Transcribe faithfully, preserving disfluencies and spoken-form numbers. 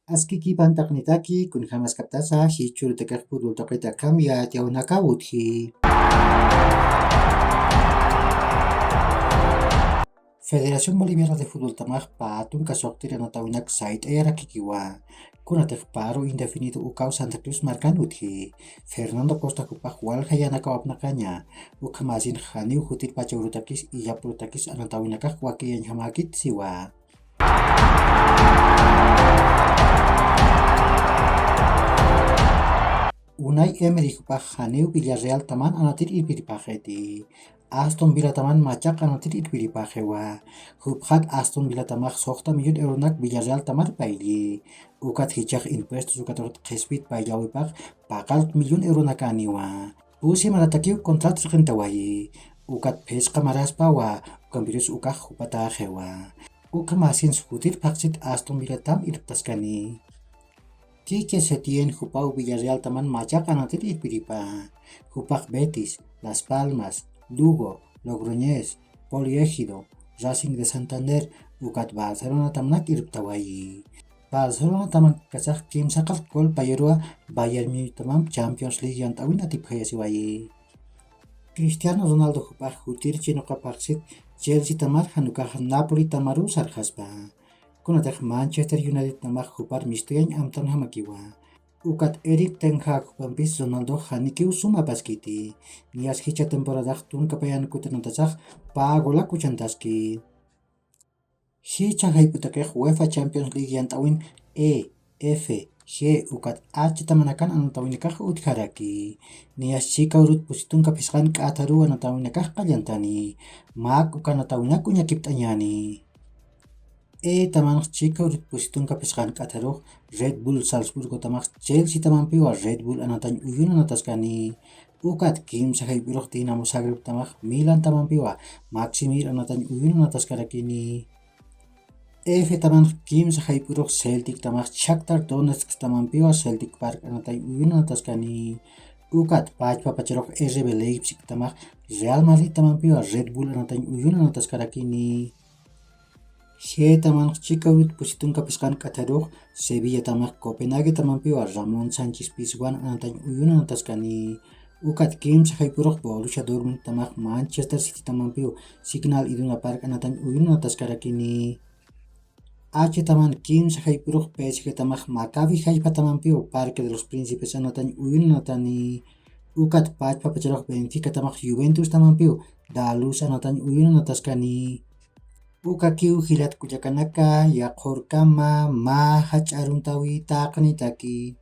Askikipan taqnitaki, kunjamaskaptasa jichhürutakix fútbol tuqita akham yatiyäwinakaw utji. Federación Boliviana de Fútbol tamax pä tunka suxtir anatawinak sayt'ayarakikiwa. Kunatix paro indefinido ukaw Santa Cruz markan utji. Fernando Costa jupax walja yanakawapnaqaña. Ukhamäsin janiw jutirpacha urutakis illapurutakis anatawinakax wakiyañjamäkit siwa. Unai Emery jupax janiw Villarreal taman anatir irpiripaxiti. Aston Villa taman machaq anatir irpiripaxiwa. Jupxat Aston Villa tamax suxta millón euronak Villarreal tamar paylli. Ukat jichhax impuestos ukaturut qhispit payllawipax paqalq millón euronakaniwa. Pusi maratakiw contrat suqintawayi. Ukat phisqa maraspawa, ukampirus ukax jupatäxiwa. Ukhamäsin jutir phaxsit Aston Villa tam irptaskani. Quique Setién jupaw Villarreal taman machaq anatir irpiripa. Jupax Betis, Las Palmas, Lugo, Logroñés, Poliegido, Racing de Santander, ukat Barcelona tamnak irptawayi. Barcelona taman kasax kimsaqal gol payaruwa Bayern Múnich tamam Champions League yant'awin atipjayasiwayi. Cristiano Ronaldo jupax jutir chinuqa phaxsit Chelsea tamar jan ukax Napoli tamaruw sarxaspa. Kunatix Manchester United tamax jupar mistuyañ amtanjamakiwa. Ukat Erik ten Hag jupampis Ronaldox janikiw suma apaskiti. Niyas jichha temporadax tunka payan kutanatasax pä golak uchantaski. Jichha jayp'utakix UEFA Champions League yant'awin E, F, G ukat H tamanakan anatawinakax utjaraki. Niyas chika urut pusi tunka phisqan k'atharuw anatawinakax qallantani. Mak uka anatawinak uñakipt'añäni. E tamanx chika urut pusi tunka phisqan k'atharux Red Bull Salzburgo tamax Chelsea tamampiwa Red Bull anatañ uyun anataskani. Ukat kimsa jayp'urux Dinamo Zagreb tamax Milan tamampiwa Maksimir anatañ uyun anataskarakini. F tamanx kimsa jayp'urux Celtic tamax Shakhtar Donetsk tamampiwa Celtic Park anatañ uyun anataskani. Ukat pachpa pacharux R B Leipzig tamax Real Madrid tamampiwa Red Bull anatañ uyun anataskarakini. G tamanx chika urut pusi tunka phisqan k'atharux Sevilla tamax Copenhague tamampiwa Ramón Sánchez Pizjuán anatañ uyun anataskani. Ukat kimsa jayp'urux Borussia Dortmund tamax Manchester City tamampiw Signal Iduna Park anatañ uyun anataskarakini. H taman kimsa jayp'urux P S G tamax Maccabi Haifa tamampiw Parque de los Príncipes anatañ uyun anatani. Ukat pachpa pacharux Benfica tamax Juventus tamampiw Daluz anatañ uyun anataskani. Ukakiw jilat kullakanaka, yaqhurkama mä jach'a aruntawi taqnitaki.